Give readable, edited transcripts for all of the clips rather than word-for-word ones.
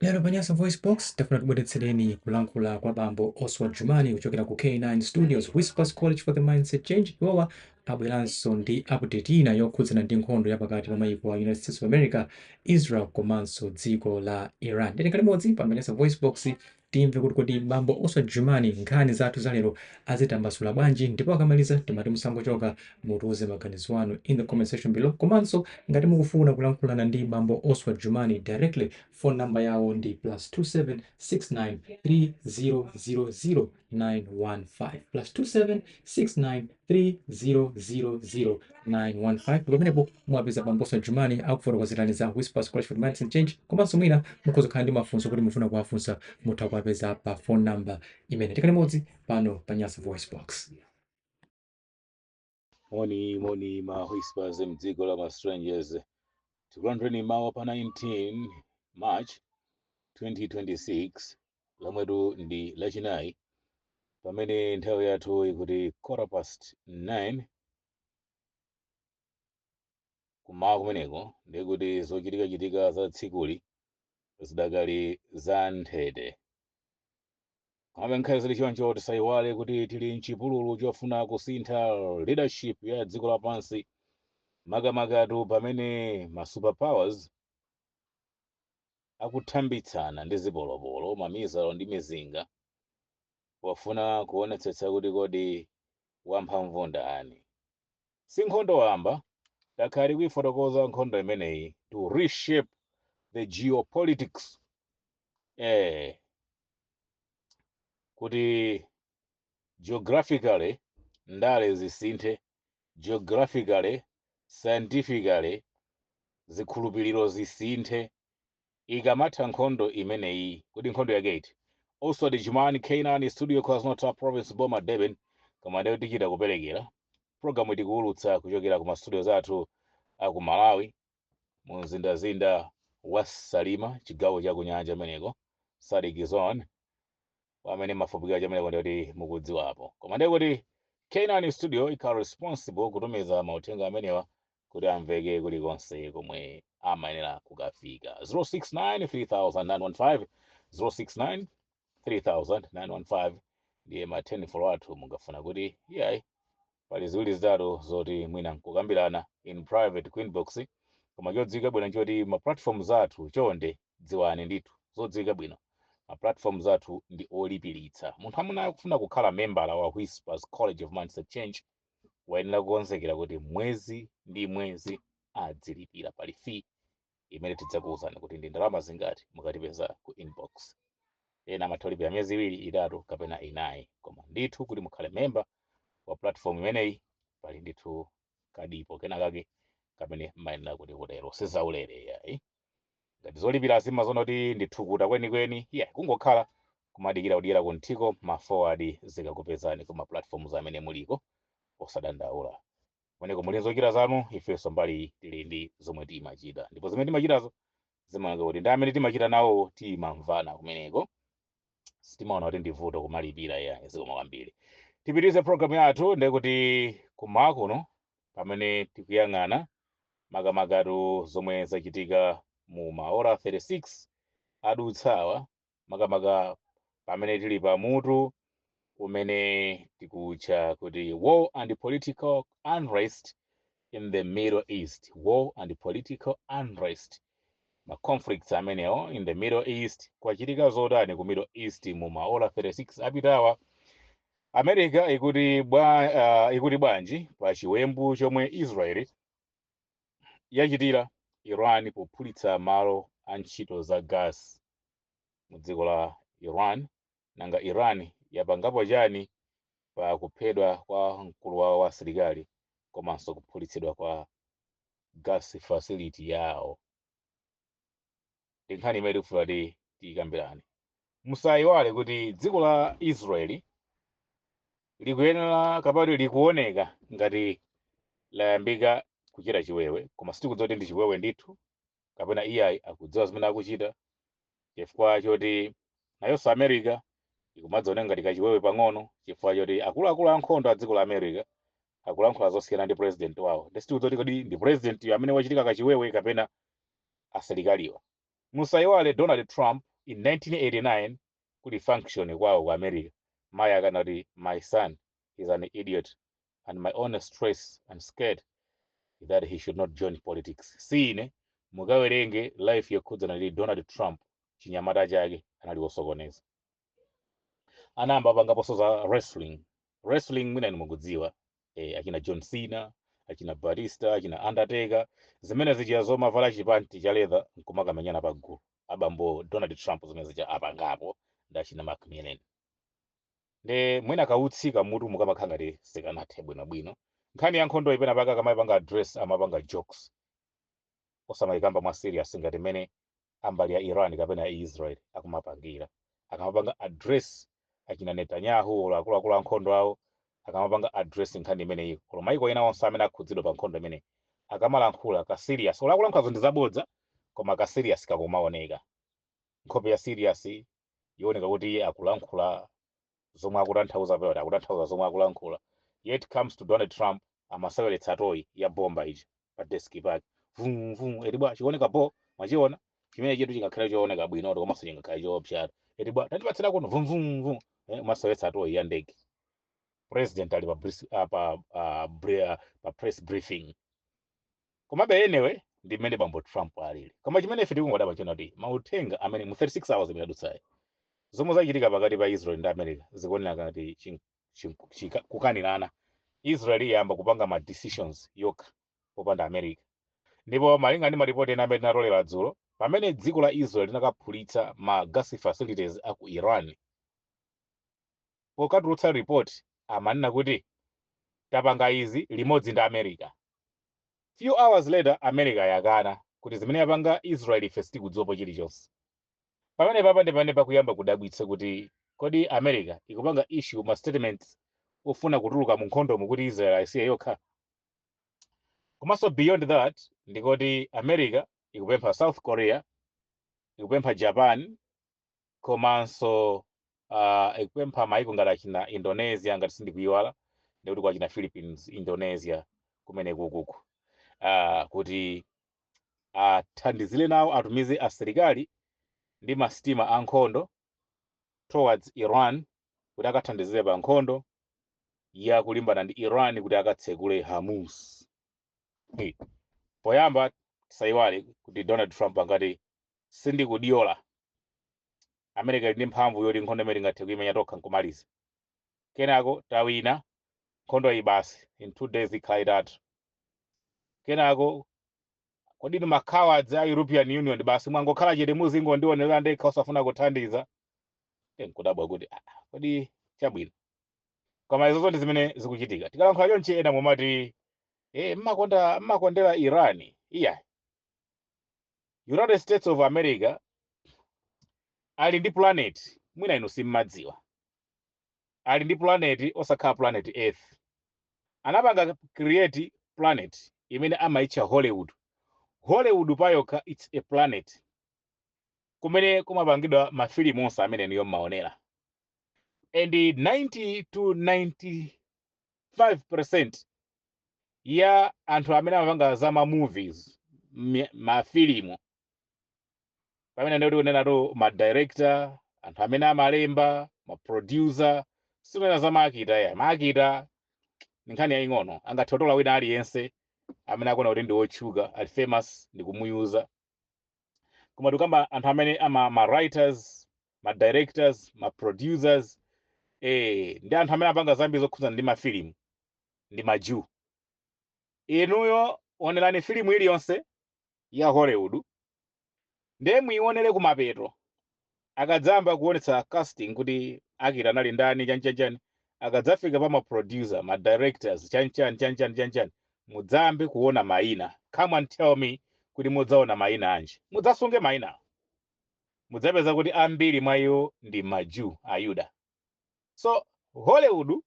Lero pa Nyasa Voice Box tafuna tibweretsereni kulankhula kwa bambo Oswald Jumani kuchokera ku K9 Studios, Whispers College for the Mindset Change. Iwowa abweranso ndi update ina yokhudzana ndi nkhondo yapakati pa mayiko a United States of America, Israel komanso dziko la Iran. Tiyeni limodzi pa Nyasa Voice Box timve kuti kodi bambo Oswald Jumani nkhani zathu zalero azitambasula bwanji, ndipo akamaliza timati musangochoka, mutiuze maganizo anu in the comment section below. Komanso ngati mukufuna kulankhulana ndi bambo Oswald Jumani directly, phone number yawo ndi +27 69 3000 915, +27 69 3000 915. Pamenepo mwapeza bambo Oswald Jumani akufotokozerani za Whispers College for the Mindset Change. Komanso mwina mukhoza kukhala ndi mafunso kuti mufuna kuwafunsa, mutha kuwapeza pa phone number imene. Tikhale limodzi pano pa Nyasa Voice Box. Moni moni ma Whispers mdziko la ma strangers, tikulandireni mawa pa 19 March 2026, lomwetu ndi Lachinayi, pamene nthawi yathu ikuti 9:15 kumawa kumeneko. Ndikuti zochitikachitika za tsikuli zidakali za nthete. Komabe nkhani zili choncho, tisayiwale kuti tili mchipululu chofuna kusintha leadership ya dziko lapansi, makamakatu pamene ma superpowers akuthambitsana ndi zipolopolo, ma missile ndi mizinga, pofuna kuonetsetsa kuti kodi wamphamvu ndani. Si nkhondo wamba, takhala kuifotokoza nkhondo imeneyi to reshape the geopolitics, kuti geographically ndale zisinthe, geographically, scientifically zikhulupiriro zisinthe ikamatha nkhondo imeneyi. Kuti nkhondo yake iti? Oswald Jumani, K9 Studio, KwaZulu-Natal Province, boma Durban. Koma ndiyo tichita kuperekera programu, tikuwulutsa kuchokera ku mastudio zathu aku Malawi, mu mzindazinda wa Salima, chigawo cha kunyanja meneko, SADC zone. Pamene mafupikira chameneko ndikuti mukudziwapo. Koma ndiye kuti K9 Studio ikhala responsible kutumiza mauthenga amenewa kuti amveke kulikonse komwe amayenera kukafika. 069 3915, 069 3915 ndiye ma 10 athu. Mungafuna kuti iyayi, pali ziwiri zitatu zoti mwina nkukambirana in private ku inbox. Koma chodziwika bwino nchoti ma platforms athu, chonde dziwani ndithu, zodziwika bwino, ma platforms athu ndi olipiritsa. Munthu amene akufuna kukhala membala wa Whispers College of Mindset Change wayenera kukonzekera kuti mwezi ndi mwezi adzilipira. Pali fee imene tidzakuwuzani kuti ndi ndalama zingati mukatipeza ku inbox. Ena amatha kulipira miyezi 2, 3 kapena 4. Koma ndithu kuti mukhale member wa platform imeneyi, pali ndithu kadipo kenakake kamene mmayenera kuti kutero. Sizaulere yayi. Ngati zolipira zimazoona kuti ndithukuta kwenikweni, yeah, kungokhala kumadikira kudyera kunthiko ma forward zikakupezani ku ma platforms amene muliko. Osadandaula, kumeneko muli zochita zanu, ifenso mbali tili ndi zomwe timachita, ndipo zimene timachitazo zimaoneka kuti ndi amene timachita nawo timamvana. Kumeneko sitimaona kuti ndi vuto kumalipira ya. Zikoma kwambiri. Tipitirize program yathu. Ndekuti kumawa kuno pamene tikuyang'ana makamakatu zomwe zachitika mu maora 36 adutsawa, makamaka pamene tili pamutu umene tikutcha kuti "War and political unrest in the Middle East". War and political unrest, ma conflicts amenewo in the Middle East. Kwachitika zotani ku Middle East mu maola 36 apitawa? America ikuti bwanji pa chiwembu chomwe Israeli yachitira Iran pophulitsa malo a ntchito za gas mu dziko la Iran? Nanga Iran yapangapo chani pa kuphedwa kwa mkulu wawo wa asilikali komanso kuphulitsidwa kwa gas facility yawo? Ndi nkhani imene tikufuna kuti tiyikambirane. Musayiwale kuti dziko la Israeli likuyenera kapati likuoneka ngati layambika kuchita chiwewe, koma sitikudziwa kuti ndi chiwewe ndithu kapena iyayi, akudziwa zimene akuchita, chifukwa choti nayonso America ikumadzaoneka ngati kachiwewe pang'ono, chifukwa choti akuluakulu ankhondo a dziko la America akulankhula zosiyana ndi president wawo. Ndi sitikudziwa kuti kodi ndi president amene wachitika kachiwewe kapena asilikaliwa. Musayiwale Donald Trump In 1989 kuli function kwawo ku America, mayi akanati, "My son is an idiot and my own stress and scared that he should not join politics." Sine mukawerenge life yokhudzana ndi Donald Trump, chinyamata chake anali wosokoneza. Anayamba apangaponso za wrestling. Wrestling mwina inu mukudziwa, achina John Cena, achina Batista, achina Undertaker, zimene zija zomavala chipanti cha leather nkumakamenyana pagulu. Abambo Donald Trump zimene zija apangapo ndi achina Macmillan. Nde mwina kautsika mutu mukamakhala ngati sikanathe bwinobwino. Nkhani ya nkhondo ipena paka akamayipanga address, amapanga jokes, osamayikamba mwa serious ngati mmene ambali ya Iran kapena ya Israel akumapangira. Akamapanga address achina Netanyahu olo akuluakulu ankhondo awo, akamapanga address nkhani imeneyi, olo maiko ena onse amene akhudzidwa pa nkhondo imeneyi, akamalankhula ka serious, olo akulankhula zinthu zabodza, koma ka serious kakumaoneka, nkhope ya serious yooneka kuti iye akulankhula zomwe akutanthauza, pera akutanthauza zomwe akulankhula. Yet comes to Donald Trump, amaseweretsa toy ya bomba iji pa desk pake, vum vum, eti bwa, chioneka bo, mwachiona chimene chetu chingakhale chooneka bwino komanso chingakhale choopsatu, eti bwa, tatipatsira kuno, vum vum vum, umaseweretsa toy ya ndege, president ali pa, pa press briefing. Komabe anyway, ndi mmene bambo Trump alili. Koma chimene ife tikungodaba chona kuti mauthenga amene mu 36 hours imene adutsayi, zomwe zachitika pakati pa Israel ndi America zikuoneka ngati kukanirana. Israel iyamba kupanga ma decisions yokha popanda America. Ndipo malinga ndi maripoti ena amene tinatolera dzulo, pamene dziko la Israel linakaphulitsa ma gas facilities aku Iran, pokatulutsa report amanena kuti tapanga izi limodzi ndi America. Few hours later, America yakana kuti zimene yapanga Israel ife sitikudziwapo chilichonse. Pamene papa ndi pamene pakuyamba kudabwitsa kuti kodi America ikupanga issue ma statements ofuna kutuluka mu nkhondomu kuti Israel ayisiye yokha? Komanso beyond that, ndikoti America ikupempha South Korea, ikupempha Japan, komanso ikupempha maiko ngati achina Indonesia, ngati sindikuyiwala ndikuti kwa achina Philippines, Indonesia kumene kukuku, kuti athandizire nawo, atumize asilikali ndi masitima ankhondo towards Iran kuti akathandizire pa nkhondo ya kulimbana ndi Iran kuti akatsekule Hormuz. Hey. Poyamba tisayiwale kuti Donald Trump angati sindikudiola, America ili ndi mphamvu yoti nkhondo imene ingathe kuimenya tokha nkumaliza, kenako tawina nkhondo iyi basi, in 2 days ikhala itatu. Kenako kodi ni ma cowards a European Union basi mwangokhala chete muzingondionera ndekha osafuna kuthandiza? Nkudabwa kuti ah, kodi chabwino. Koma izozo ndi zimene zikuchitika. Tikalankhula chonchi ena mumati mmakonda, mmakondera Iran. Iya, United States of America ali ndi planet, mwina inu simmadziwa, ali ndi planet osakhala planet Earth. Anapanga create planet imene amayitcha Hollywood. Hollywood payokha it's a planet kumene kumapangidwa mafilimu onse amene niyo mmaonera, and 90 to 95% ya anthu amene amapanga za ma movies, mafilimu, pamene ndikuti kunenatu ma director, anthu amene amalemba, ma producer, sikunena za ma actor ya ma actor ni nkhani yaying'ono, angathe kutola wina aliyense amene akuona kuti ndi wotchuka, ali famous, ndi kumuyuza. Koma tikamba anthu amene ama ma writers, ma directors, ma producers, ndi anthu amene apanga zambiri zokhudzana ndi mafilimu ndi ma Jew. Inuyo onerani filimu iliyonse ya Hollywood, ndiye muyionere kumapeto akadzamba kuonetsa casting kuti actor anali ndani, chanchanchani, akadzafika pa ma producer, ma directors, chanchani chanchani chanchani, mudzambe kuona mayina. Come and tell me kuti mudzaona mayina anji. Mudzasunge mayina, mudzapeza kuti ambiri mwa iwo ndi ma Jew, Ayuda. So Hollywood,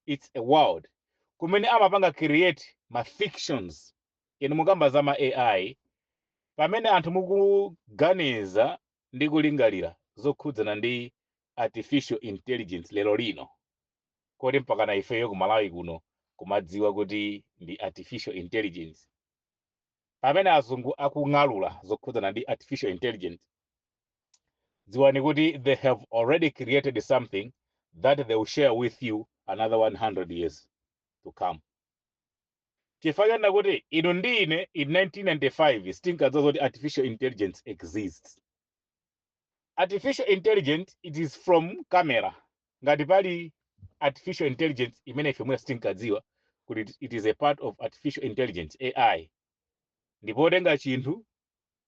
it's a world kumene amapanga create ma fictions. Inu mukamba za ma AI, pamene anthu mukuganiza ndi kulingalira zokhudzana ndi artificial intelligence lero lino, kodi mpakana ifeyo ku Malawi kuno kumadziwa kuti ndi artificial intelligence, pamene azungu akung'alula zokhudzana ndi artificial intelligence? Dziwani kuti they have already created something that they will share with you another 100 years to come. Chifukwa chonena kuti inu ndi ine in 1995 sitinkadziwa zoti artificial intelligence exists. Artificial intelligence, it is from camera. Ngati pali artificial intelligence imene ife mwina sitinkadziwa kuti it is a part of artificial intelligence, AI, ndipo tenga chinthu,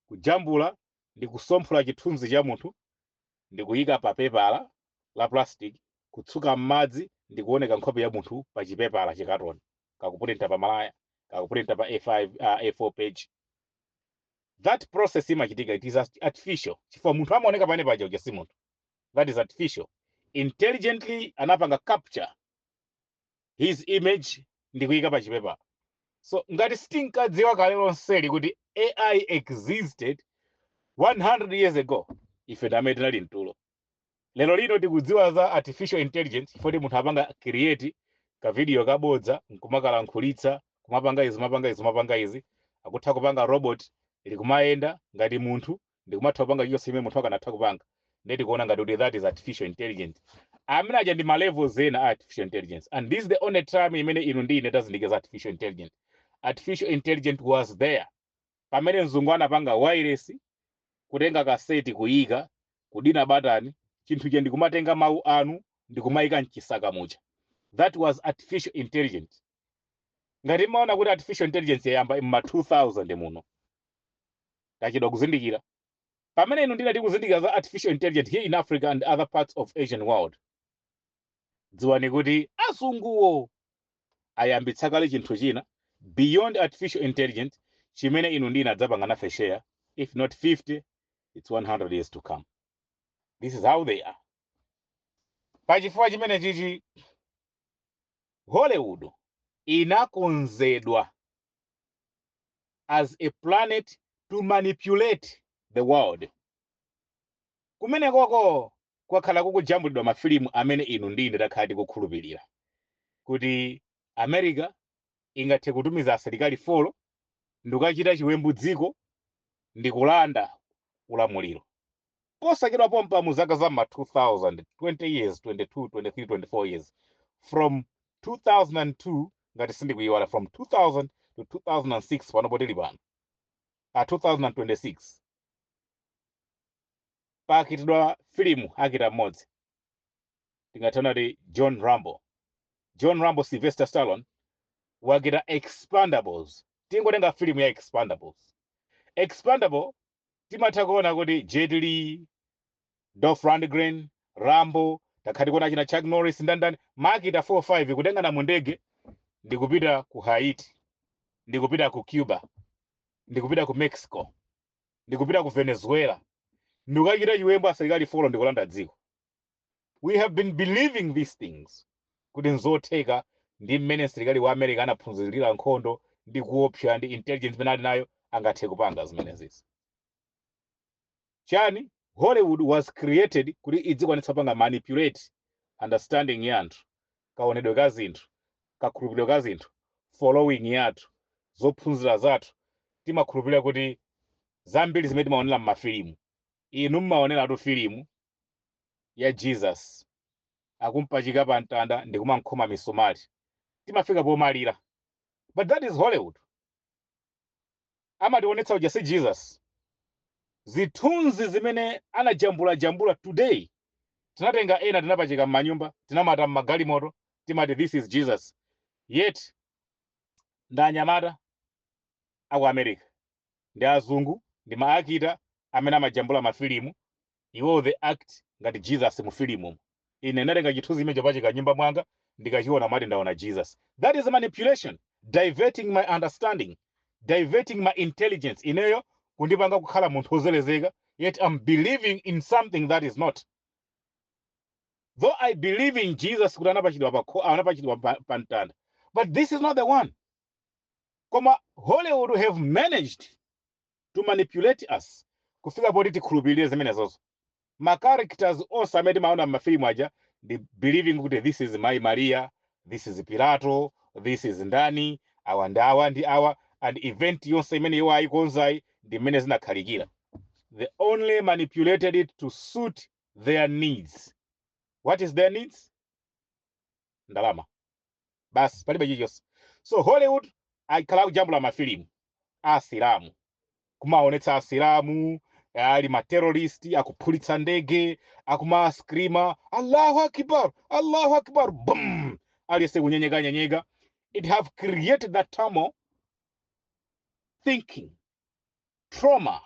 kujambula ndi kusomphula chithunzi cha munthu ndi kuyika pa pepala la plastic, kutsuka m'madzi ndi kuoneka nkhope ya munthu pa chipepala chikatoni, kakupulinta pa malaya, kakupulinta pa A5, A4 page. That process imachitika, it is artificial, chifukwa munthu amaoneka pane paja uja si munthu. That is artificial. Intelligently anapanga capture his image ndi kuyika pa chipepala. So ngati sitinkadziwa kale lonseli kuti AI existed 100 years ago, ife ndamene tinali mtulo. Lero lino tikudziwa za artificial intelligence chifukwa munthu apanga create ka video kabodza nkumakalankhulitsa, kumapanga izi, mapanga izi, mapanga izi, akutha kupanga robot likumayenda ngati munthu, ndikumatha kupanga chilichonse chimene munthu akanatha kupanga. Ndiye tikuona ngati kuti that is artificial intelligence. Amene aja ndi ma levels ena a artificial intelligence, and this is the only time imene inu ndi ine tazindikira za artificial intelligence. Artificial intelligence was there pamene mzungu anapanga wireless, kutenga kaseti, kuyika, kudina batani, chinthu che ndikumatenga mawu anu ndikumayika mchisaka muja. That was artificial intelligence. Ngati mmaona kuti artificial intelligence yayamba mma 2000 muno, tachedwa kuzindikira. Pamene inu ndinati kuzindikira za artificial intelligence here in Africa and other parts of Asian world, dziwani kuti azunguwo ayambitsa kale chinthu china beyond artificial intelligence chimene inu ndine adzapanga nafe share, if not 50, it's 100 years to come. This is how they are. Pachifukwa chimene chichi, Hollywood inakonzedwa as a planet to manipulate the world. Kumenekoko kwakhala kukujambulidwa mafilimu amene inu ndine takhala tikukhulupirira kuti America ingathe kutumiza asilikali 4 ndikukachita chiwembu dziko ndikulanda ulamuliro. Posachedwa pompa, mu zaka za ma 2000, 20 years, 22, 23, 24 years from 2002, ngati sindikuyiwala, from 2000 to 2006, panopo tili pano a 2026, pakitidwa filimu, actor mmodzi tingathe kuti John Rambo, John Rambo, Sylvester Stallone, wakita Expandables. Tingotenga filimu ya Expandables. Expandable timatha kuona kuti Jet Li, Dolph Lundgren, Rambo, takhati kuona china Chuck Norris, ndandani, ma actor 4 5 kutengana mu ndege ndikupita ku Haiti, ndikupita ku Cuba, ndikupita ku Mexico, ndikupita ku Venezuela, ndikukachita chiwembu asilikali 4 ndikulanda dziko. We have been believing these things kuti nzotheka, ndi mmene msilikali wa America anaphunzirira nkhondo ndi kuopsa ndi intelligence imene ali nayo, angathe kupanga zimenezisi. Chani? Hollywood was created kuti idzikwanitsa kupanga manipulate understanding ya anthu, kaonedwe ka zinthu, kakhulupiriro ka zinthu, following yathu, zophunzira zathu. Timakhulupirira kuti zambiri zimene timaonera m'mafilimu, inu mmaoneratu filimu ya Jesus akumpachika pa mtanda ndikumankhoma misomali, timafika pomalira. But that is Hollywood. Amationetsa uja si Jesus. Zithunzi zimene anajambulajambula today, tinatenga ena, tinapachika m'manyumba, tinamata m'magalimoto, timati this is Jesus. Yet ndi anyamata aku America, ndi azungu, ndi ma actor amene amajambula mafilimu. Iwo they act ngati Jesus mu filimu. Ine ndatenga chithunzi imene chopachika nyumba mwanga, ndikachiona mati ndaona Jesus. That is manipulation, diverting my understanding, diverting my intelligence, ineyo kundipanga kukhala munthu wozelezeka, yet I'm believing in something that is not. Though I believe in Jesus kuti anapachikidwa anapachikidwa pa mtanda, but this is not the one. Koma Hollywood have managed to manipulate us kufika poti tikhulupirire zimenezozo. Ma characters onse amene timaona m'mafilimu aja ndi believing kuti this is Mai Maria, this is Pilato, this is ndani, awa ndi awa ndi awa, and event yonse imene iwo ayikonzayi ndi mmene zinakhalikira. They only manipulated it to suit their needs. What is their needs? Ndalama basi, palibe chilichonse. So Hollywood akhala kujambula mafilimu a Asilamu, kumaonetsa Asilamu ali materrorist, akuphulitsa ndege, akumascreama "Allahu Akbar, Allahu Akbar," bum, aliyese kunyenyeka nyenyeka. It have created that turmoil, thinking, trauma,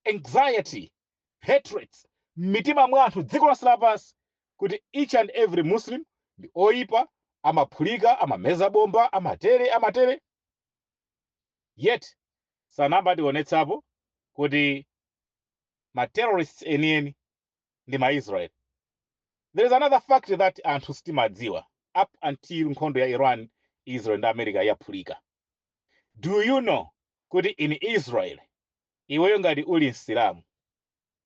anxiety, hatred m'mitima mwa anthu dziko lonse lapansi, kuti each and every Muslim ndi oyipa, amaphulika, amameza bomba, amatere, amatere. Yet sanambationetsapo kuti ma terrorists enieni ndi ma-Israel. There is another fact that anthu sitimadziwa up until nkhondo ya Iran, Israel ndi America yaphulika. Do you know kuti in Israel, iweyo ngati uli Msilamu,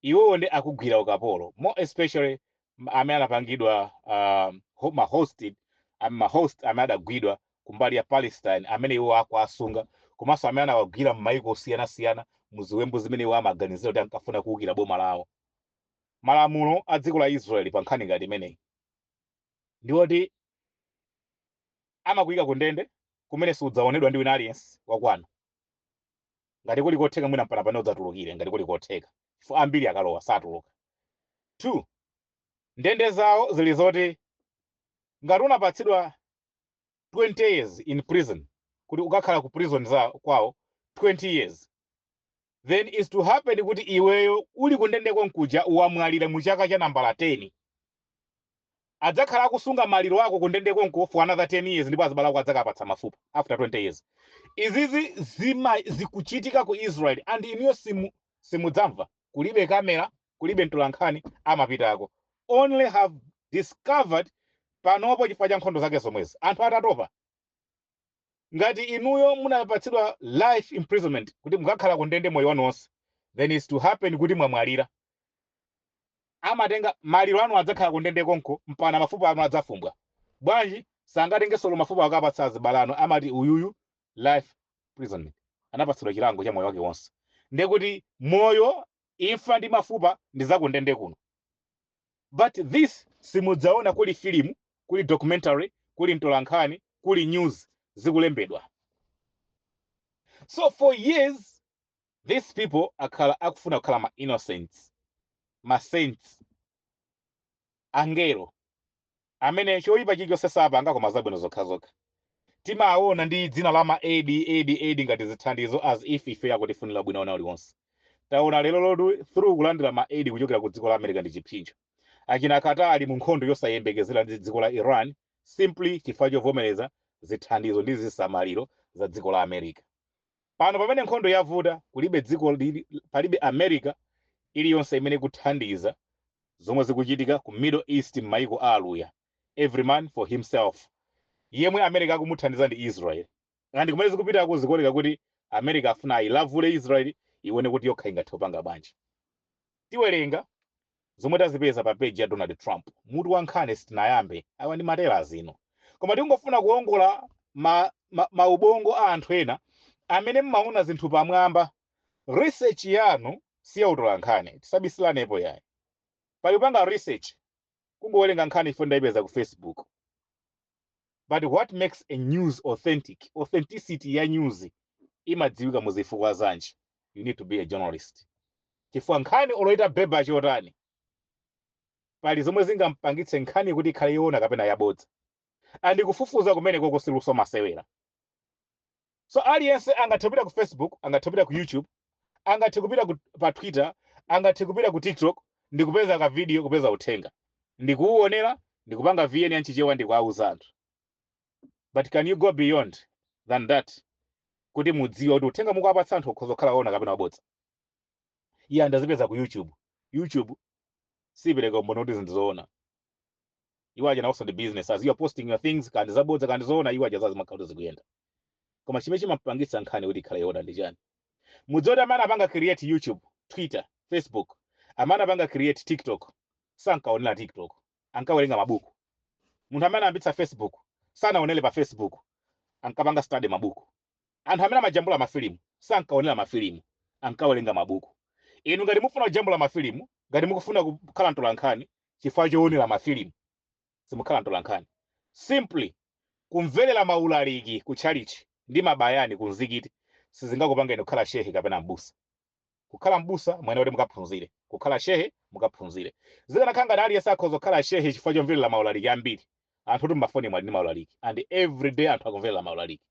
iwewo ndi akugwira ukapolo, more especially amene anapangidwa ma hosted, ma host amene adagwidwa kumbali ya Palestine, amene iwo akuasunga, komanso amene anawagwira m'mayiko osiyanasiyana muziwembu zimene iwo amaganizira kuti ankafuna kuwukira boma lawo? Malamulo a dziko la Israeli pa nkhani ngati imeneyi ndiwoti amakuyika ku ndende kumene sudzaonedwa ndi wina aliyense wakwanu. Ngati kuli kotheka, mwina mpana pano udzatulukire, ngati kuli kotheka, chifukwa ambiri akalowa satuluka. Two, ndende zawo zili zoti ngati unapatsidwa 20 years in prison, kuti ukakhala ku prison za kwawo 20 years, then is to happen kuti iweyo uli kundende konkuja wamwalira mu chaka cha nambala 10, adzakhala akusunga maliro ako kundende konko for another 10 years, ndipo azibale ako adzakapatsa mafupa after 20 years. Izizi zima zikuchitika ku Israel, and inuyo simudzamva. Kulibe kamera, kulibe mtolankhani amapitako. Only have discovered panopo chifukwa cha nkhondo zake zomwezi, anthu atatopa. Ngati inuyo munapatsidwa life imprisonment, kuti mukakhala kundende moyo wanu wonse, then is to happen kuti mwamwalira, amatenga maliro anu, adzakhala kundende konko mpana mafupa anu adzafumbwa. Bwanji sangatenge solo mafupa akapatsa azibale anu? Amati uyuyu life imprisonment, anapatsidwa chilango cha moyo wake wonse. Ndekuti moyo, imfa ndi mafupa ndi zakundende kuno. But this simudzaona kuli filimu, kuli documentary, kuli mtolankhani, kuli news zikulembedwa. So for years these people akhala akufuna kukhala ma innocents, ma saints, angelo amene choyipa chilichonse sapanga koma zabwino zokhazokha. Timaona ndi dzina la ma aid, aid, aid ngati zithandizo, as if ife yakutifunira bwino ona uliwonse. Taona lero lotu through kulandira ma aid kuchokera ku dziko la America ndi chipsinjo. Achina Qatar ali mu nkhondo yosayembekezera ndi dziko la Iran, simply chifukwa chovomereza zithandizo ndi zisamaliro za dziko la America. Pano pamene nkhondo yavuta, kulibe dziko palibe America iliyonse imene ikuthandiza zomwe zikuchitika ku Middle East, m'mayiko a Aluya. Every man for himself. Yemwe America akumuthandiza ndi Israel, and kumene zikupitako zikuoneka kuti America afuna ayilavule Israel, iwone kuti yokha ingathe kupanga bwanji. Tiwerenga zomwe tazipeza pa page ya Donald Trump. Mutu wa nkhani sitinayambe, awa ndi matera zino, koma tingofuna kuwongola maubongo a anthu ena amene mmaona zinthu pamwamba. Research yanu siyautola nkhani, tisabisilanepo yayi. Pali kupanga research, kungowerenga nkhani ifo ndayipeza ku Facebook. But what makes a news authentic? Authenticity ya news imadziwika muzifukwa zanji? You need to be a journalist, chifukwa nkhani oloita beba chotani, pali zomwe zingampangitse nkhani kuti ikhale yoona kapena yabodza. Andikufufuza kumene koko siluso masewera. So aliyense angathe kupita ku Facebook, angathe kupita ku YouTube, angathe kupita pa Twitter, angathe kupita ku TikTok ndikupeza ka video, kupeza uthenga, ndikuuonera, ndikupanga VN ya Nchichewa, ndikuauza anthu. But can you go beyond than that kuti mudziwe kuti uthenga mukuwapatsa anthu ukhoza kukhala woona kapena wabodza? Iye andazipeza ku YouTube. YouTube sipereka umboni kuti zinthu zoona. Iwo aja nawonso ndi business. As you are posting your things, kandi zabodza kandi zoona, iwo aja zazimakhala zikuyenda. Koma chimene chimapangitsa nkhani kuti ikhale yoona ndi chani? Mudziwe kuti amene apanga create YouTube, Twitter, Facebook, amene apanga create TikTok, sankaonera TikTok, ankawerenga mabuku. Munthu amene ayambitsa Facebook sanaonere pa Facebook, ankapanga study mabuku. Anthu amene amajambula mafilimu sankaonera mafilimu, ankawerenga mabuku. Inu ngati mufuna kujambula mafilimu, ngati mukufuna kukhala mtolankhani chifukwa choonera mafilimu, simukhala mtolankhani. Simply kumverera maulaliki ku tchalichi ndi mabayani ku mzikiti sizingakupangeni kukhala shehe kapena mbusa. Kukhala mbusa mwene kuti mukaphunzire, kukhala shehe mukaphunzire. Zikanakhala ngati aliyense akhoza kukhala shehe chifukwa chomverera maulaliki ambiri, anthu kuti mmafoni mwali ndi maulaliki and every day anthu akumverera maulaliki,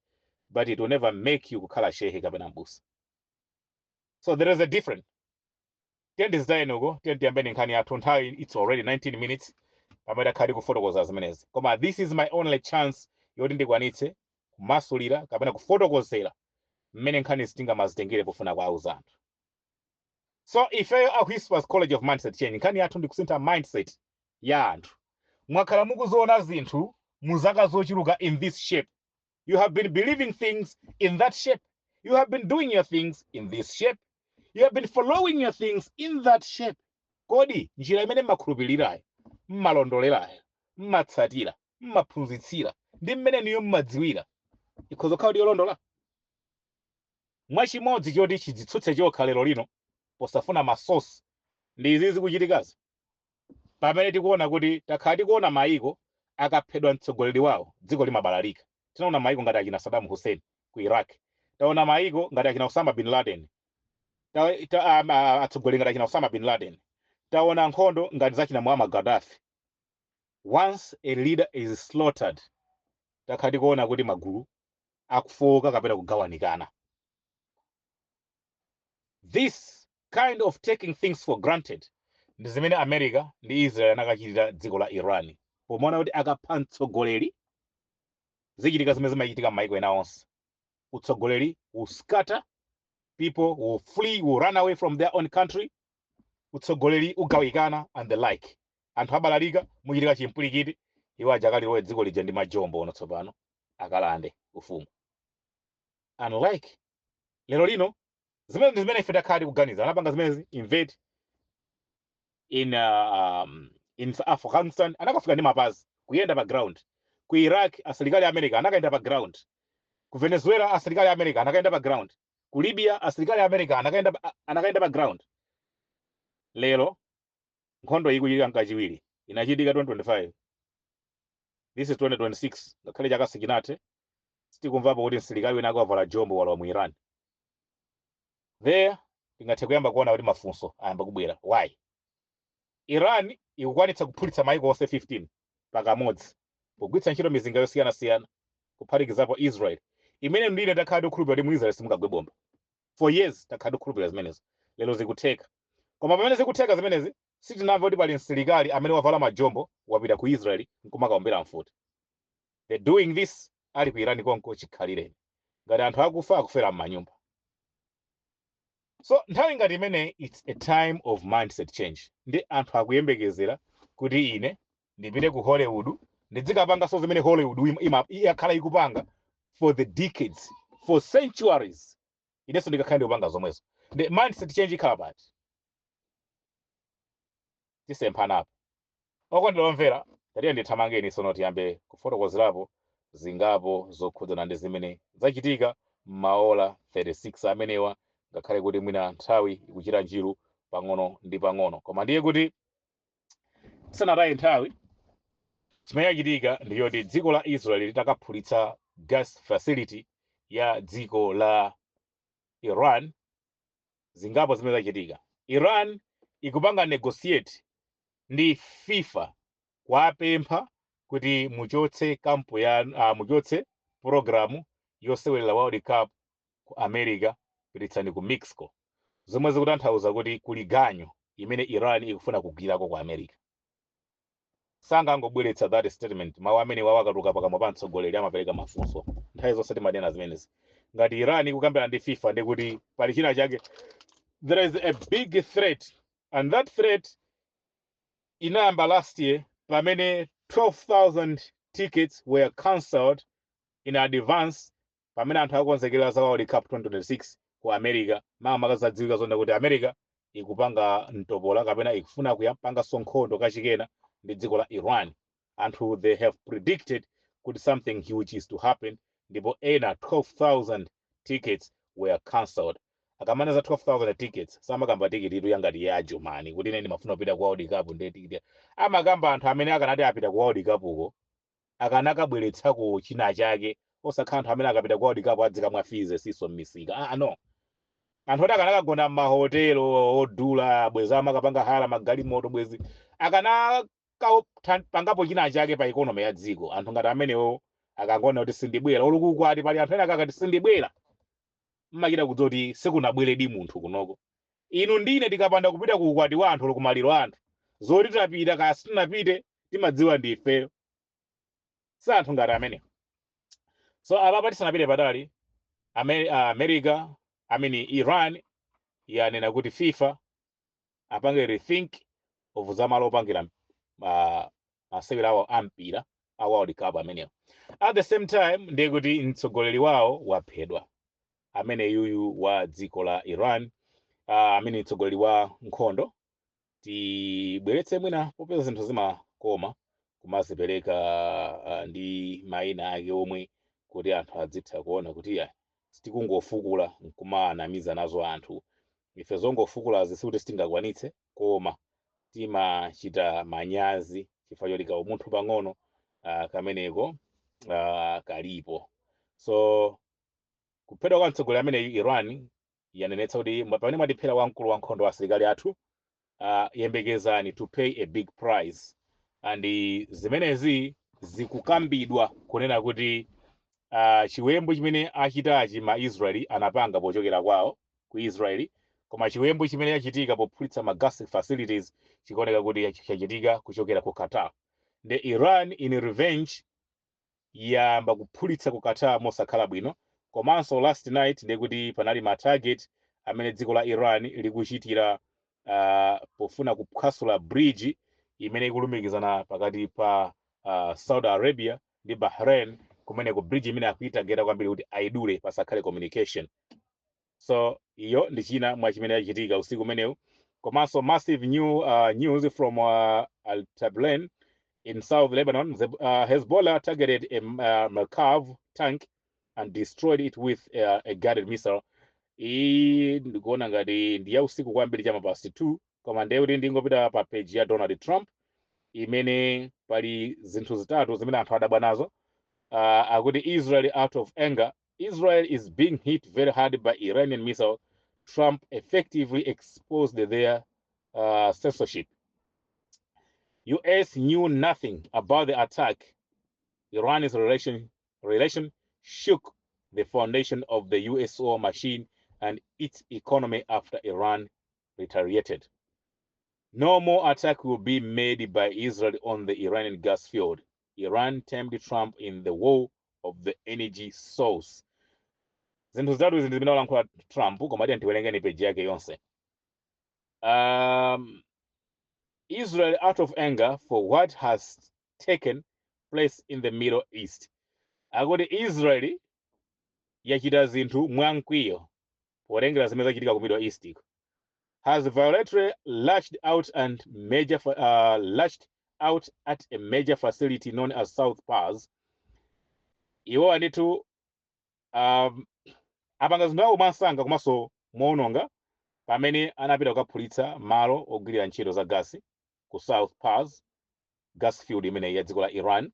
but it will never make you kukhala shehe kapena mbusa. So there is a difference. Tiye ndizitayeni uko, tiye tiyambeni nkhani yathu. Nthawi, it's already 19 minutes pamene akhali kufotokoza zimenezi, koma this is my only chance yoti ndikwanitse kumasulira kapena kufotokozera mmene nkhani zitingamazitengere pofuna kuauza anthu. So ifeyo a Whispers College of Mindset Change, nkhani yathu ndikusintha mindset ya anthu. Mwakhala mukuziona zinthu mu zaka zochuluka in this shape. You have been believing things in that shape. You have been doing your things in this shape. You have been following your things in that shape. Kodi njira imene mmakhulupirirayo, mmalondolerayo, mmatsatira, mmaphunzitsira ndi mmene niyo mmadziwira ikhoza kukhala kuti yolondola? Mwachimodzi choti chidzitsutse chokha lero lino posafuna ma source ndi izi zikuchitikazi, pamene tikuona kuti takhala tikuona mayiko akaphedwa mtsogoleri wawo, dziko limabalalika. Tinaona mayiko ngati achina Saddam Hussein ku Iraq, taona mayiko ngati achina Osama bin Laden, atsogoleri ngati achina Osama bin Laden, taona nkhondo ngati zachina Muammar Gaddafi. Once a leader is slaughtered, takhala tikuona kuti magulu akufoka kapena kugawanikana. This kind of taking things for granted ndi zimene America ndi Israel anakachitira dziko la Iran, pomaona kuti akapha mtsogoleri zichitika zimene zimachitika m'mayiko ena onse: utsogoleri will scatter, people will flee, will run away from their own country, utsogoleri ugawikana and the like, anthu abalalika, muchitika chimpwirikiti. Iwo aja akalilowe dziko lija ndi majombo ono tsopano akalande ufumu. Unlike lero lino, zimene ndi zimene ife takhala tikuganiza, anapanga zimenezi, invade in Afghanistan, anakafika ndi mapazi kuyenda pa ground. Ku Iraq asilikali a America anakayenda pa ground. Ku Venezuela asilikali a America anakayenda pa ground. Ku Libya asilikali a America anakayenda pa ground. Lero nkhondo ikuchitika nkachiwiri. Inachitika 2025, this is 2026. Ngakhale chaka sichinathe, sitikumvapo kuti msilikali wina akavala jombo walowa mu Iran. There tingathe kuyamba kuona kuti mafunso ayamba kubwera: why Iran ikukwanitsa kuphulitsa maiko onse 15 pakamodzi pogwiritsa ntchito mizinga yosiyanasiyana, kuphatikizapo Israel, imene ndine takhala tikukhulupirira kuti mu Israel simungagwe bomba? For years takhala tikukhulupirira zimenezo. Lero zikutheka, koma pamene zikutheka zimenezi, sitinamve kuti pali msilikali amene wavala majombo wapita ku Israel nkumakaombera mfuti. They doing this ali ku Iran konko chikhalireni, ngati anthu akufa akufera m'manyumba. So nthawi ngati imeneyi, it's a time of mindset change, ndi anthu akuyembekezera kuti ine ndipite ku Hollywood ndizikapanganso zimene Hollywood yakhala ikupanga for the decades, for centuries. Inenso ndikakhala ndikupanga zomwezo, ndi mindset change ikhala pati? Tisemphanapo. Okondedwa omvera, tatiye ndithamangeni sono tiyambe kufotokozerapo zingapo zokhudzana ndi zimene zachitika m'maola 36 amenewa, ngakhale kuti mwina nthawi ikuchita njiru pang'ono ndi pang'ono. Koma ndiye kuti tisanataye nthawi, chimene chachitika ndiyoti dziko la Israel litakaphulitsa gas facility ya dziko la Iran, zingapo zimene zachitika. Iran ikupanga negotiate ndi FIFA kuwapempha kuti muchotse kampu ya muchotse program yosewerera World Cup ku America, pititsani ku Mexico, zomwe zikutanthauza kuti kuli ganyu imene Iran ikufuna kugwirako ku America. Sangangobweretsa that statement. Mawu amene wawo akatuluka pakamwa pa mtsogoleri amapereka mafunso. Nthawi zonse timanena zimenezi. Ngati Iran ikukambirana ndi FIFA, ndi kuti pali china chake. There is a big threat, and that threat inayamba last year pamene 12,000 tickets were cancelled in advance, pamene anthu akukonzekera za World Cup 2026 ku America. Makamaka zadziwika zonda kuti America ikupanga mtopola kapena ikufuna kuyapanganso nkhondo kachikena ndi dziko la Iran. Anthu, they have predicted kuti something huge is to happen, ndipo ena 12,000 tickets were cancelled. Akamana za 12,000 tickets, samakamba tikiti itu yangati ya Jumani kuti ine ndimafuna kupita ku World Cup, ndiye tikiti. Amakamba anthu amene akanati apita ku World Cup uko akanakabweretsako china chake, osakhala anthu amene akapita ku World Cup adzikamwa fize siso m'misika. Ah, no, anthu oti akanakagona m'mahotelo odula, bwezi amakapanga hire magalimoto, bwezi akanakapangapo china chake pa economy ya dziko. Anthu ngati amenewo akangona kuti sindibwera, olukukwati pali anthu ena akakati sindibwera, mmachita kudziwa kuti sikunabweredi munthu kunoko. Inu ndine tikapanda kupita ku ukwati wa anthu, kumaliro anthu, zoti tapita kaya sitinapite timadziwa ndi ifeyo. Si anthu ngati amenewo. So apapa tisanapite patali, America, I mean Iran yanena kuti FIFA apange rethink of zamalo opangira masewera awo ampira a World Cup amenewo. At the same time, ndiye kuti mtsogoleri wawo waphedwa, amene yuyu wa dziko la Iran, amene mtsogoleri wa nkhondo. Tibweretse mwina, popeza zinthu zimakoma kumazipereka ndi mayina ake omwe, kuti anthu adzitha kuona kuti ya sitikungofukula nkumanamiza nazo anthu. Ife zongofukulazi sikuti sitingakwanitse, koma timachita manyazi chifukwa choti kaumunthu pang'ono kameneko kalipo. So kuphedwa kwa mtsogoleri amene, Iran yanenetsa kuti pamene mwatiphera wamkulu wa nkhondo wa asilikali athu, yembekezani to pay a big price. And zimenezi zikukambidwa kunena kuti chiwembu chimene achitachi ma Israeli anapanga pochokera kwawo ku Israeli, koma chiwembu chimene chachitika pophulitsa ma gas facilities chikuoneka kuti chachitika kuchokera ku Qatar. The Iran in revenge yamba kuphulitsa ku Qatar mosakhala bwino. Komanso last night ndiye kuti panali ma target amene dziko la Iran likuchitira pofuna kuphwasula bridge imene ikulumikizana pakati pa Saudi Arabia ndi Bahrain. Kumeneko bridge imene akuitargeta kwambiri kuti aidule pasakhale communication. So iyo ndi china mwa chimene chachitika usiku umenewu. Komanso massive new news from Al Tablen in South Lebanon. Hezbollah targeted a Merkava tank and destroyed it with a guided missile. Iyi ndikuona ngati ndi ya usiku kwambiri, chama past 2, koma ndiye kuti ndingopita pa page ya Donald Trump imene pali zinthu zitatu zimene anthu adabwa nazo. Akuti Israel out of anger, Israel is being hit very hard by Iranian missile. Trump effectively exposed their censorship. US knew nothing about the attack. Iran's relation shook the foundation of the USO machine and its economy after Iran retaliated. No more attack will be made by Israel on the Iranian gas field. Iran termed Trump in the war of the energy source. Zinthu zitatu izi ndi zimene walankhula Trump, koma tiye tiwerengeni page yake yonse. Israel out of anger for what has taken place in the Middle East. Akuti Israel yachita zinthu mwamkwiyo potengera zimene zachitika ku Middle East iko. Has violently lashed out at a major facility known as South Pars. Iwo anditu apanga zinthu awo mwansanga komanso moononga pamene anapita kukaphulitsa malo ogwirira ntchito za gasi ku South Pars gas field imeneyi ya dziko la Iran.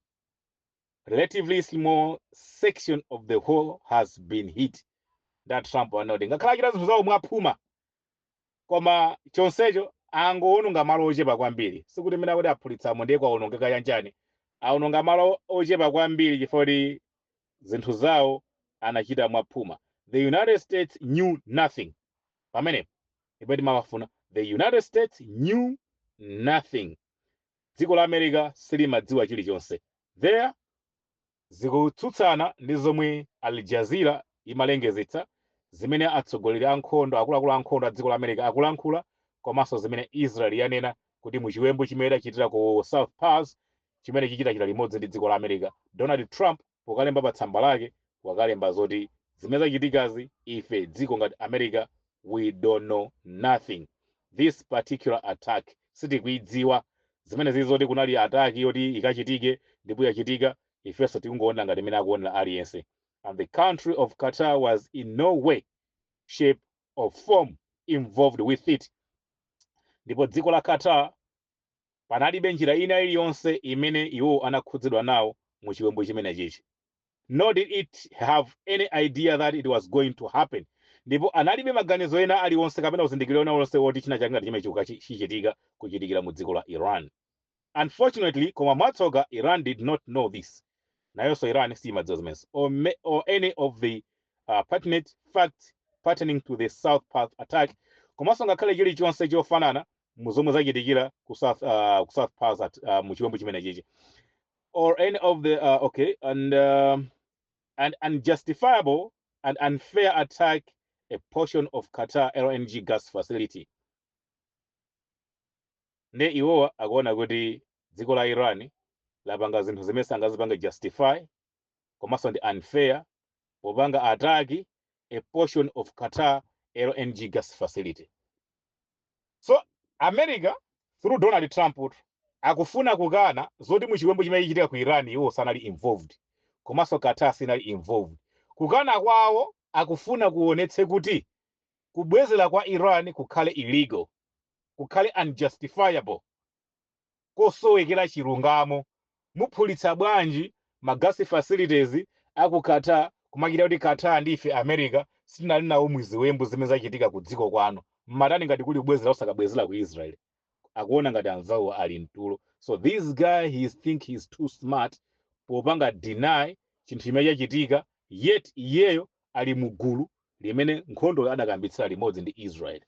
Relatively small section of the whole has been hit. Nda Trump anoti ngakhale achita zinthu zawo mwaphuma, koma chonsecho angowononga malo ochepa kwambiri. Sikuti mene akuti aphulitsamo ndiye kwaonongeka yanjani, awononga malo ochepa kwambiri chifukwa kuti zinthu zawo anachita mwaphuma. The United States knew nothing. Pamenepo ipo timawafuna. The United States knew nothing. Dziko la America silimadziwa chilichonse. There zikutsutsana ndi zomwe Al Jazeera imalengezetsa, zimene atsogoleri ankhondo, akuluakulu ankhondo a dziko la America akulankhula, komanso zimene Israel yanena kuti muchiwembu chimene achitira ku South Pars, chimene chichitachita limodzi ndi dziko la America. Donald Trump pokalemba pa tsamba lake wakalemba zoti zimene zachitikazi, ife dziko ngati America, we don't know nothing. This particular attack sitikuidziwa. Zimene zili zoti kunali attack yoti ikachitike ndipo yachitika, ifenso tikungoona ngati imene akuonera aliyense. And the country of Qatar was in no way, shape or form involved with it. Ndipo dziko la Qatar panalibe njira ina iliyonse imene iwo anakhudzidwa nawo mu chiwembu chimene chichi. Nor did it have any idea that it was going to happen. Ndipo analibe maganizo ena aliwonse kapena uzindikiro ena aliwonse woti china chake ngati chimene chichitika kuchitikira mu dziko la Iran. Unfortunately, koma mwatsoka, Iran did not know this. Nayonso Iran simadziwa zimenezi or any of the pertinent facts pertaining to the South Pars attack, komanso ngakhale chilichonse chofanana mu zomwe zachitikira ku South Pars mu chiwembu chimene chichi, or any of the okay, and unjustifiable and unfair attack a portion of Qatar LNG gas facility. Nde iwowa akuona kuti dziko la Iran lapanga zinthu zimene sangazipange justify, komanso ndi unfair popanga attack a portion of Qatar LNG gas facility. So America through Donald Trump akufuna kukana zoti muchiwembu chimene chichitika ku Iran iwo sanali involved, komanso Qatar sinali involved. Kukana kwawo akufuna kuonetse kuti kubwezera kwa Iran kukhale illegal, kukhale unjustifiable, kosowekera chilungamo. Muphulitsa bwanji ma gas facilities aku Qatar, kumachita kuti Qatar ndi ife America sitinali nawo mwiziwembu zimene zachitika ku dziko kwanu? Mmatani ngati kuli kubwezera osakabwezera ku Israel? Akuona ngati anzawo ali mtulo. So this guy, he think he's too smart popanga deny chinthu chimene chachitika, yet iyeyo ali mugulu limene nkhondo adakambitsira limodzi ndi Israel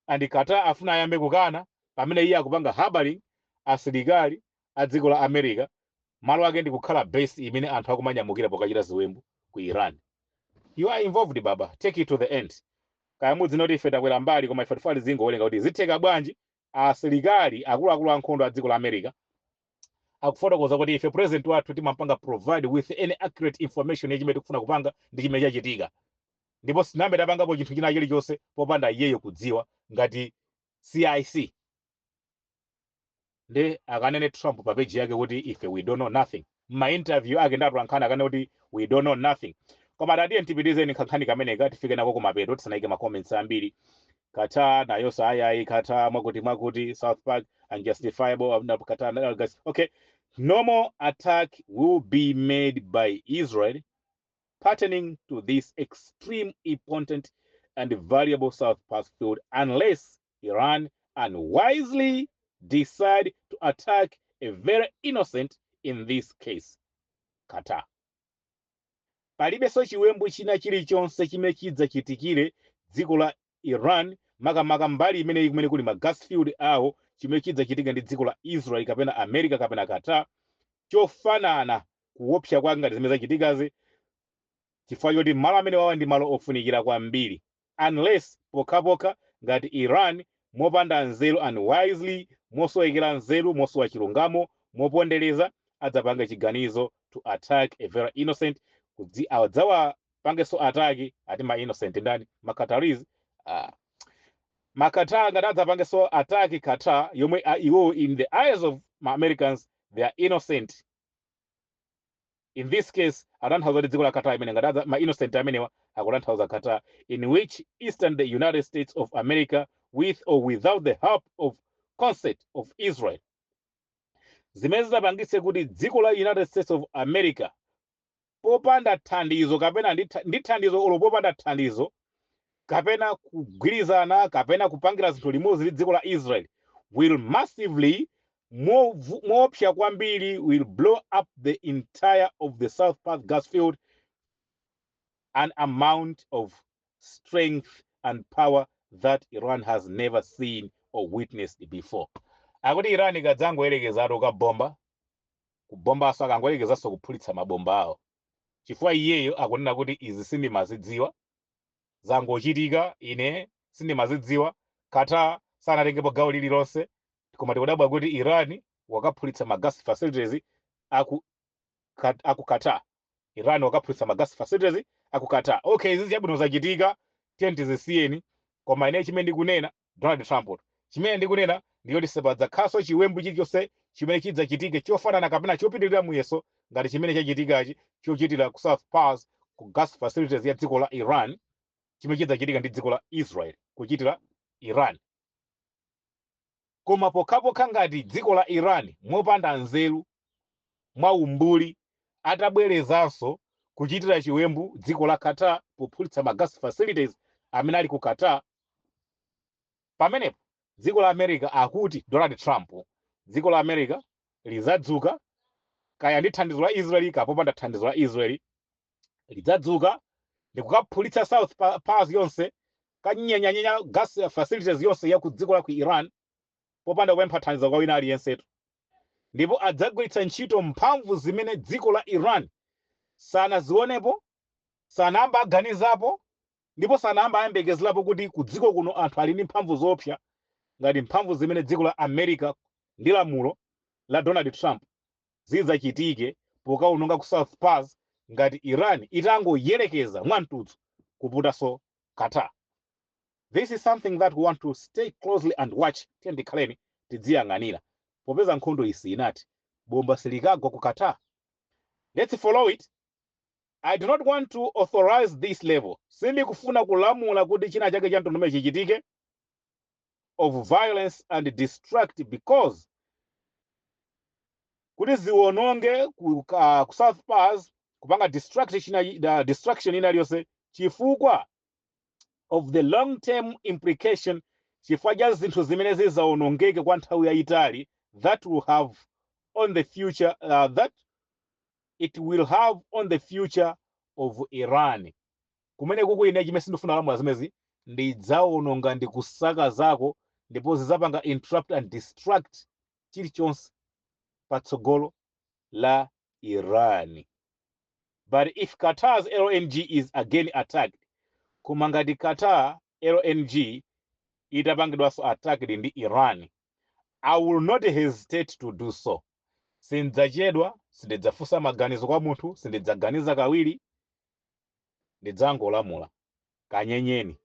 and Qatar. Afuna ayambe kukana pamene iye akupanga harboring asilikali a dziko la America, malo ake ndi kukhala base imene anthu akumanyamukira pokachita ziwembu ku Iran. You are involved, baba, take it to the end. Kaya mudzi ife takwera mbali, koma ife tifali zingowerenga kuti zitheka bwanji. Asilikali akuluakulu ankhondo a dziko la America akufotokoza kuti ife president wathu timampanga provide with any accurate information yachimene tikufuna kupanga ndi chimene chachitika, ndipo sinambe tapangapo chinthu china chilichonse popanda iyeyo kudziwa ngati CIC. Ndi akanene Trump pa page yake kuti ife we don't know nothing. Ma interview ake ndatu ankhani akane kuti we don't know nothing. Koma tatiye tipitizeni kankhani kameneka, tifike nako kumapeto tisanayike ma comments ambiri. Qatar nayonso ayayi, Qatar mwakuti mwakuti South Park unjustifiable, Qatar guys. Okay, no more attack will be made by Israel pertaining to this extreme important and valuable South Pars field unless Iran unwisely decide to attack a very innocent, in this case Qatar. Palibenso chiwembu china chilichonse chimene chidzachitikire dziko la Iran, makamaka mbali imene kumene kuli ma gas field awo, chimene chidzachitika ndi dziko la Israel kapena America kapena Qatar chofanana kuopsa kwake ngati zimene zachitikazi, chifukwa choti malo amene wawa ndi malo ofunikira kwambiri, unless, pokhapokha ngati Iran mopanda nzeru, unwisely, mosowekera nzeru, mosowa chilungamo, mopondereza, adzapanga chiganizo to attack a very innocent, kudzi adzawapangenso attack. Ati ma innocent ndani? Ma Qataris? Ma Qatar. Ngati adzapangenso attack Qatar yomwe iwo in the eyes of ma Americans they are innocent in this case, atanthauza kuti dziko la Qatar imene ngati ma innocent amenewa akutanthauza Qatar, in which eastern the United States of America, with or without the help of consent of Israel, zimene zidapangitse kuti dziko la United States of America popanda thandizo kapena ndi thandizo olo popanda thandizo kapena kugwirizana kapena kupangira zinthu limodzi ndi dziko la Israel, will massively, moopsa kwambiri, will blow up the entire of the South Pars gas field, an amount of strength and power that Iran has never seen or witnessed before. Akuti Iran ikadzangoyerekezatu kabomba kubombaso, akangoyerekezanso kuphulitsa mabomba awo, chifukwa iyeyo akunena kuti izi sindimazidziwa, zangochitika, ine sindimazidziwa, Qatar sanatengepo gawo lililonse, koma tikudabwa kuti Iran wakaphulitsa ma gas facilities aku Qatar. Iran wakaphulitsa ma gas facilities aku Qatar. Okay, izi chabwino zachitika, tiye tizisiyeni. Koma ine chimene ndikunena, Donald Trump, chimene ndikunena ndiyoti sipadzakhalanso chiwembu chilichonse chimene chidzachitike chofanana kapena chopitirira muyeso ngati chimene chachitikachi chochitira ku South Pars, ku gas facilities ya dziko la Iran. Chimene chidzachitika ndi dziko la Israel kuchitira Iran. Koma pokhapokha ngati dziko la Iran mopanda nzeru, mwaumbuli, atabwerezanso kuchitira chiwembu dziko la Qatar pophulitsa ma gas facilities amene ali ku Qatar, pamenepo dziko la America, akuti Donald Trump, dziko la America lizadzuka, kaya ndi thandizo la Israeli kapopanda thandizo la Israeli, lidzadzuka ndikukaphulitsa South Pars yonse, kanyenyanyenya gas facilities yonse ya ku dziko la ku Iran popanda kupempha thandizo kwa wina aliyensetu, ndipo adzagwiritsa ntchito mphamvu zimene dziko la Iran sanazionepo, sanayamba aganizapo, ndipo sanayamba ayembekezerapo kuti ku dziko kuno anthu ali ndi mphamvu zoopsa ngati mphamvu zimene dziko la America ndi lamulo la Donald Trump zidzachitike pokawononga ku South Pars ngati Iran itangoyerekeza mwamtudzu kuputanso Qatar. This is something that we want to stay closely and watch. Tiye ndikhaleni tidziyang'anira, popeza nkhondo isi inati bomba silikagwa ku Qatar. Let's follow it. I do not want to authorize this level, sindikufuna kulamula kuti china chake cha mtundu chichitike, of violence and destruct, because kuti ziwononge ku South Pars, kupanga destruction ina iliyonse, chifukwa of the long term implication, chifukwa cha zinthu zimene zizawonongeke kwa nthawi yayitali, that will have on the future that it will have on the future of Iran. Kumene kuku ine chimene sindifuna lamula zimezi, ndidzawononga ndi kusaka zako, ndipo zidzapanga interrupt and destruct chilichonse patsogolo la Iran. But if Qatar's LNG is again attacked, koma ngati Qatar LNG itapangidwanso attacked ndi Iran, I will not hesitate to do so, sindidzachedwa, sindidzafunsa maganizo kwa munthu, sindidzaganiza kawiri, ndidzangolamula kanyenyeni.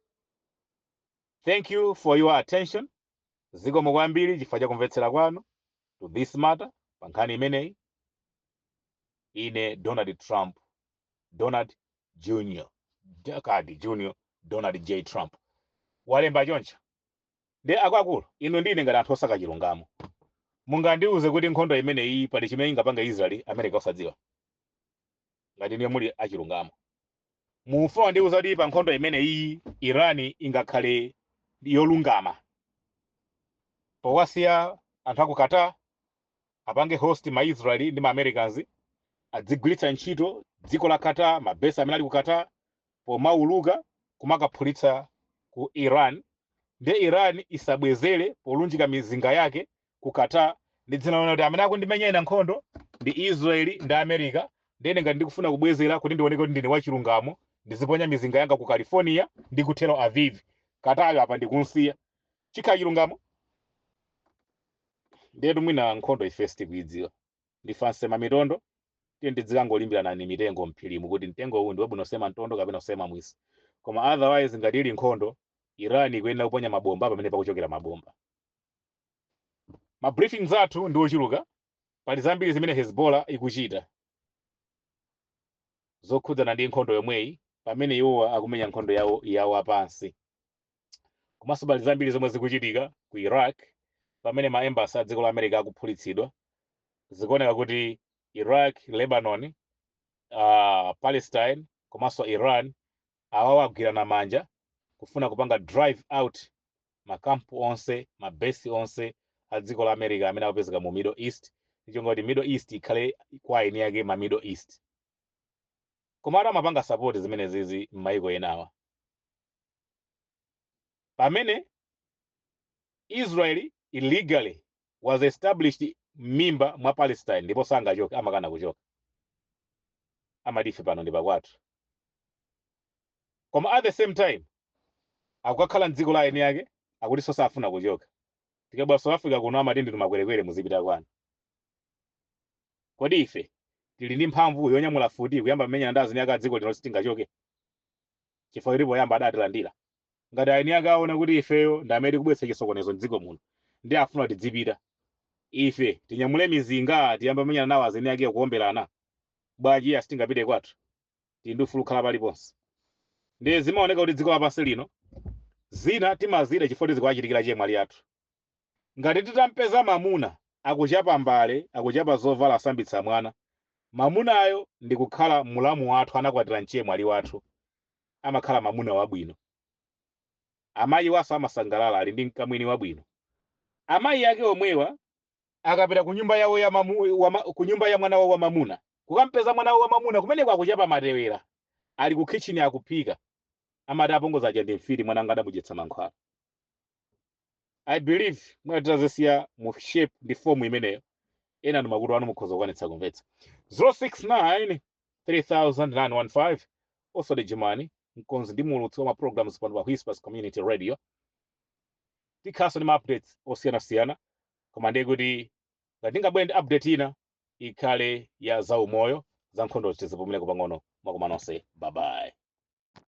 Thank you for your attention. Zikomo kwambiri chifukwa cha kumvetsera kwanu to this matter, pa nkhani imeneyi. Ine Donald Trump, Donald Junior, kadi Junior Donald J Trump, walemba choncho. Ndi akuluakulu, inu ndine ngati anthu osaka chilungamo, mungandiuze kuti nkhondo imeneyi pali chimene ingapanga Israeli America osadziwa? Ngati niyo muli achilungamo, mufa wandiuza kuti pa nkhondo imeneyi Iran ingakhale yolungama powasiya anthu aku Qatar apange host ma Israeli ndi ma Americans, adzigwiritsa ntchito dziko la Qatar, ma base amene ali ku Qatar, pomauluka kumakaphulitsa ku Iran, ndi Iran isabwezere polunjika mizinga yake ku Qatar ndi dzina lona kuti amene akundimenya ina nkhondo ndi Israeli ndi America, ndene ngati ndikufuna kubwezera kuti ndioneke kuti ndine wachilungamo, ndiziponya mizinga yanga ku California ndi ku Tel Aviv, Qatar apa ndikunsiya? Chikhala chilungamo? Ndetu mwina nkhondo ife sitikuidziwa, ndife ansema mitondo. Tiye ndidzikangolimbirana ni mitengo mphirimu kuti mtengo uwu ndi wabwino kusema mtondo kapena kusema mwisi. Koma otherwise, ngati ili nkhondo, Iran ikuyenera kuponya mabomba pamene pakuchokera mabomba. Ma briefings athu ndi ochuluka. Pali zambiri zimene Hezbollah ikuchita zokhudzana ndi nkhondo yomweyi, pamene iwowa akumenya nkhondo yawo yawo apansi. Komanso pali zambiri zomwe zikuchitika ku Iraq pamene ma embassy a dziko la America akuphulitsidwa. Zikuoneka kuti Iraq, Lebanon, Palestine komanso Iran awawa agwirana manja kufuna kupanga drive out makampu onse, ma base onse a dziko la America amene akupezeka mu Middle East, ichonga kuti Middle East ikhale kwa eni yake ma Middle East. Komatu amapanga support zimene zizi m'mayiko enawa, pamene Israel illegally was established m'mimba mwa Palestine, ndipo sangachoke, amakana kuchoka, amati ife pano ndi pakwathu. Koma at the same time akukakhala mdziko la eni ake, akuti safuna kuchoka. Tikabwera South Africa kuno amati ndinu makwerekwere, muzipita kwanu. Kodi ife tili ndi mphamvu yonyamula futi kuyamba kumenyana ndi azini ake a dziko lino? Sitingachoke chifukwa ilipo yamba adatilandira. Ngati eni ake aona kuti ifeyo ndi amene tikubweretsa chisokonezo mdziko muno ndi afuna tidzipita, ife tinyamule mizinga tiyamba kumenyana nawo azini ake, kuomberana bwanji? Iya, sitingapite kwathu, tili ndi ufulu kukhala paliponse. Ndiye zimaoneka kuti dziko lapansi lino zina timazida chifukwa zikuwachitikira chemwali athu. Ngati titampeza mamuna akuchapa mbale, akuchapa zovala, asambitsa mwana, mamunayo ndi kukhala mulamu wathu, anakwatira mchemwali wathu, amakhala mamuna wabwino. Amayi waso amasangalala ali ndi mkamwini wabwino. Amayi ake omwewa akapita ku nyumba yawo ya mamu, wa, ku nyumba ya mwana wawo wa mamuna, kukampeza mwana wawo wa mamuna kumeneko akuchapa matewera, ali ku kitchen akuphika, amati apongozi aja ndi mfiti, mwana anga adamudyetsa mankhwala. I believe mwina titazisiya mu shape ndi form imeneyo, ena ndi makutu anu mukhoza kukwanitsa kumvetsa. 069 3915, Oswald Jumani, mkonzi ndi muulutsi wa ma programs pano pa Whispers Community Radio. Tikhaso ndi ma updates osiyanasiyana, koma ndiye kuti ngati ndingabwere ndi update ina ikhale ya zaumoyo. Za nkhondo tizipumuleko pang'ono. Mwakoma nonse, bye bye.